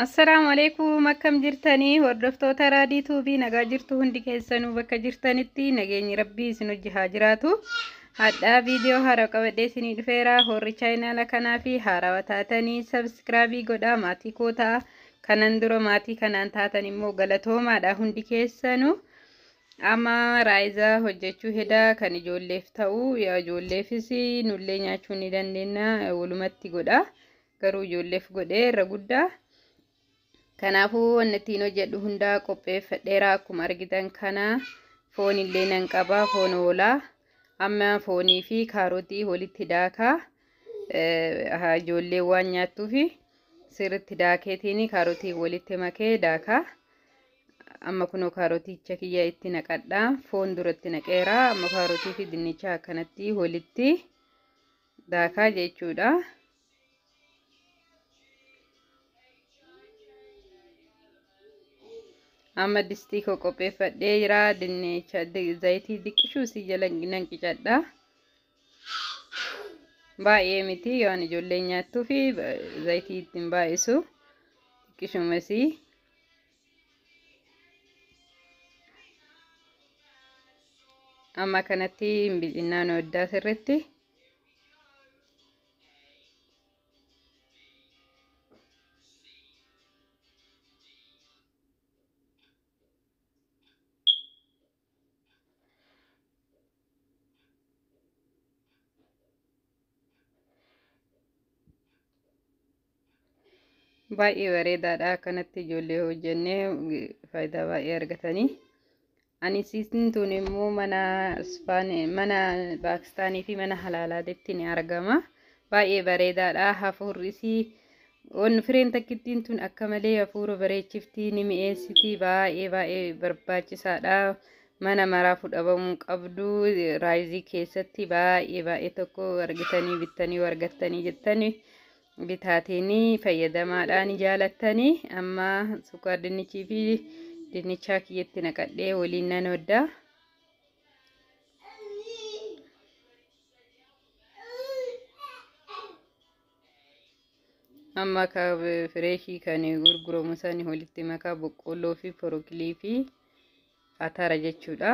Assalaamu alaikum, akkam jirtanii hordoftoota Raadii Tuubii? Nagaa jirtu? Hundi keessanuu bakka jirtanitti nageenyi rabbii isin hojii haa jiraatu. Hadhaa viidiyoo haaraa qabadhee isinii dhufeera. Horri chaayinaala kanaa fi haarawaa taatanii sabskraabii godhaa maatii koo ta'a. Kanan dura maatii kanaan taatan immoo galatoomaadha hundi keessanuu. Amma raayizaa hojjechuu hedaa kan ijoolleef ta'u, yaa ijoolleefis nullee nyaachuu ni dandeenya, walumatti godha. Garuu ijoolleef godhee irra guddaa. Kanaafuu wanni ittiin hojjedhu hundaa qopheeffadheera. Akkuma argitan kana foon illee nan qaba, foon hoolaa. Amma foonii fi kaarotii walitti daakaa, ijoollee waan nyaattuufi sirriitti daakeetiin kaarotii walitti makee daakaa. Amma kunoo kaaroticha kiyya itti naqadha. Foon duratti naqeera. Amma kaarotii fi dinnicha akkanatti walitti daakaa jechuudha. Amma distii koo qopheeffadhee jira. Dinnicha zayitii diqqishuu si jala nan qicadha. Baay'ee miti, waan ijoollee nyaattuu fi zayitii ittiin baay'isu, xiqqishumasii. Amma kanatti bil'innaan hoddaa sirritti. Baay'ee bareedaadha, akkanatti ijoollee hojjennee faayidaa baay'ee argatanii. Ani isiin tun immoo mana mana Paakistaanii fi mana halaalaatitti ni argama. Baay'ee bareedaadha. Hafuurri isii, wanni fireen takkittiin tun akka malee hafuura bareechiftii, ni mi'eessiti. Baay'ee baay'ee barbaachisaadha. Mana maraa fudhabamuu qabdu. Raayizii keessatti baay'ee baay'ee tokko argitanii bittanii argattanii jettanii bitaatiin fayyadamaadhaan jaalattanii. Amma sukkaar dinnichii fi dinnichaa kiyyatti naqadhee waliin nan hoddaa. Amma ka fireeshii kan gurguramu sani walitti makaa, boqqolloo fi porokilii fi atara jechuudha.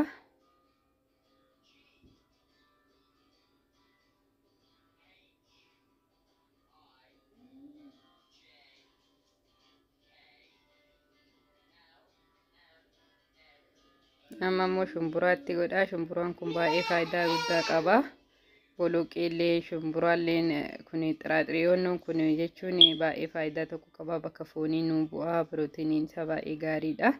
Amma immoo shumburaatti godhaa. Shumburaan kun baay'ee faayidaa guddaa qaba. Boloqqeellee shumburaalleen kun xiraaxiriyoon kun jechuun baay'ee faayidaa tokko qaba. Bakka foonii nu bu'aa, pirootiiniin isaa baay'ee gaariidha.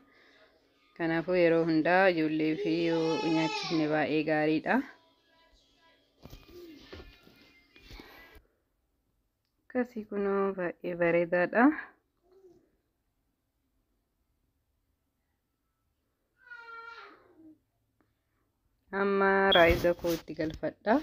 Kanaafuu yeroo hundaa ijoollee fi yoo nyaachisne baay'ee gaariidha. Akkasii kunoo baay'ee bareedaadha. Amma raayiza koo itti galfadha.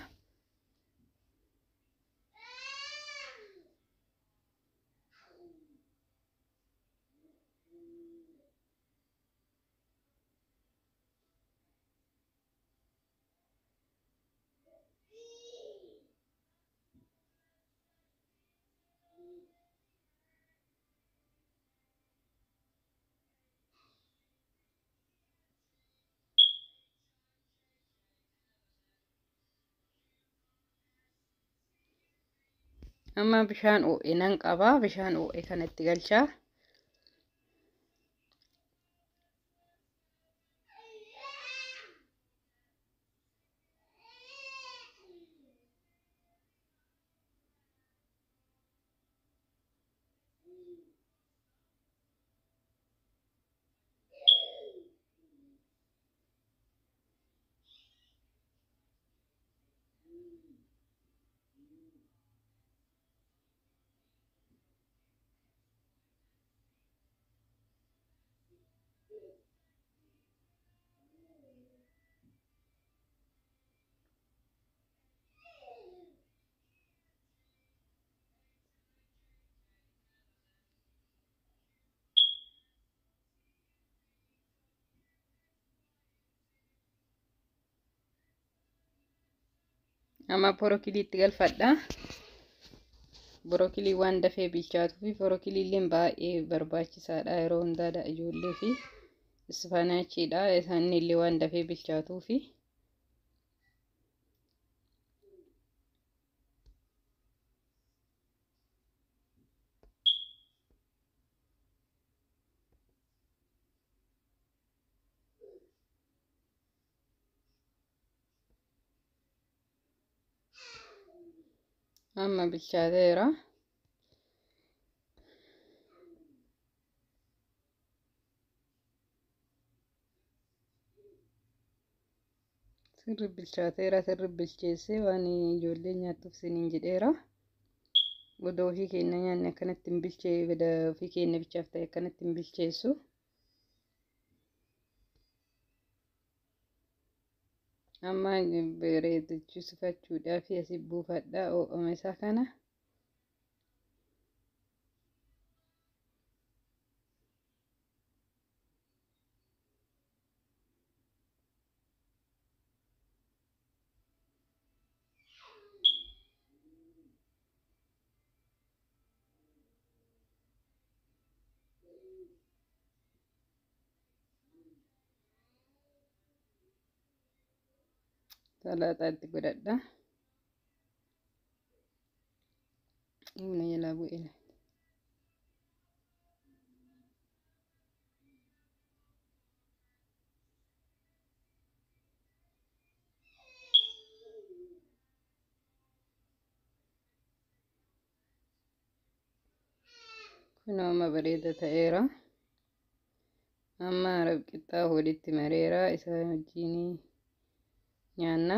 Amma bishaan ho'e nan qaba. Bishaan ho'e kanatti galchaa. Amma porokiliitti galfadha. Borokilii waan dafee bilchaatuu fi borokiliilleen baay'ee barbaachisaadha yeroo hundaadha ijoollee fi isfaanaachiidha isaanillee waan dafee bilchaatuu fi. Amma bilchaateera. Sirri bilchaateera, sirri bilcheessee waan ijoollee nyaattuuf siniin jedheera. Odoo ofii keenya nyaanne akkanatti hin bilchee, ofii keenya bichaaf ta'e akkanatti hin bilcheessu. Amma bareechisifachuudhaaf asii buufadha ho'ama isaa kana. Salaaxaa itti godhadha. Humna jalaa bu'e. Kun amma bareeda ta'eera. Amma qixxaa walitti mareera isa wajjin nyaanna.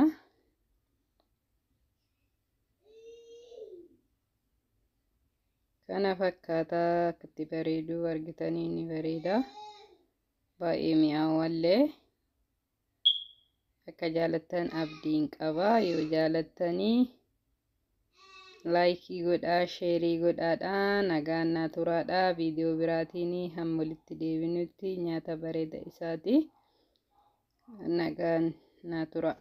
Kana fakkaataa akkatti bareedu argitanii ni bareeda. Baay'ee mi'aawallee. Akka jaalattan abdiin qaba. Yoo jaalattanii laayikii godhaa, sheerii godhaadha. Nagaan naa turaadha. Viidiyoo biraatiin hamma walitti deebinutti nyaata bareeda isaati. Nagaan naa tura.